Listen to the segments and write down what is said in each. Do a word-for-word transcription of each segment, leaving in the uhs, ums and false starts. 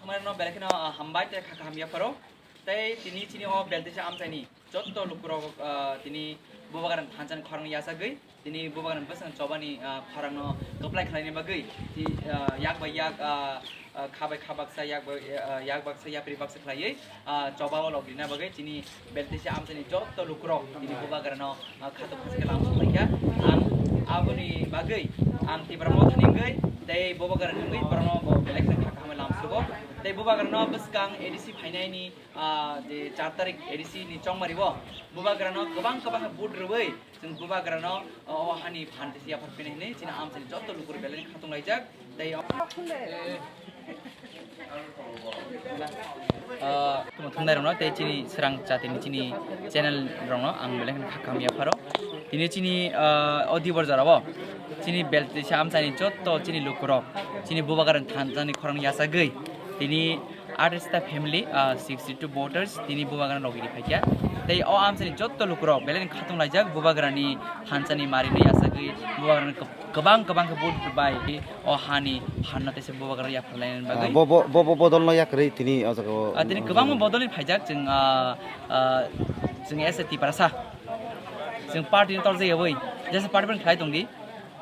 Marno belai kheno, ah, hambai tei kha kaham yapharo. Tei tini chini o Beltisa amchaini jotto lukurok, ah, tini Bubagrani thansa ni khorang yachagwi, tini Bubagrani bwsang chobani, ah, khorangno kwplai khlaina bagwi, ti, ah, yak bai yak, ah, ah, kha bai kha baksa, yak bai, ah, yak baksa, yapri baksa khlaiwi, ah, choba o lok rina bagwi chini Beltisa amchaini jotto lukurok tini Bubagrano, ah, khatung khasike lamsuk laikha. Ang aboni bagwi ang Tipra Motha ni wngwi tei Bubagrani wngwi borokno bo belai kheno kha kaham lamsugo. Tei Bubagrano bwskang A D C phainaini, ah, je char tarik A D C ni chongmari o Bubagrano kwbang kwbang vote rwwi chwng Bubagrano o hani phan tisi yaphar phinai hinwi chini amchaini jotto lukur belai khatung laijak. Tei o, ah, tongthumnai rokno tei chini swrang chatini chini channel rokno ang belai kheno kha kaham yapharo. Tini chini, ah, o dibor jorao chini Beltisa amchaini jotto chini lukurok chini Bubagrani thansa ni khorang yachagwi tini Athais ta family, ah, sixty two voters tini Bubagrani logini phaikha. Tei o amchaini jotto lukurok belai khatung laijak Bubagrani thansa ni mari no yachagwi Bubagrani kwb-, kwbang kwbang khe vote bai o hani phanno teisa Bubagrano yaphar lainani Ah, bagwi. Bo, bo, bo, bo, bodol no yakrwi tini o jaga o. Ah, tini kwbangma bodolni phaijak chwng, ah, ah, chwng S A Tiprasa. Chwng party ni torjak yawi. Jesa party bai khlai tongdi.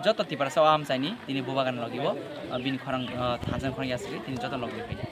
Joto Tiprasa o amchaini tini Bubagrani logi o, ah, bini khorang, ah, thansa ni khorang yachagwi tini joto logi phaidi.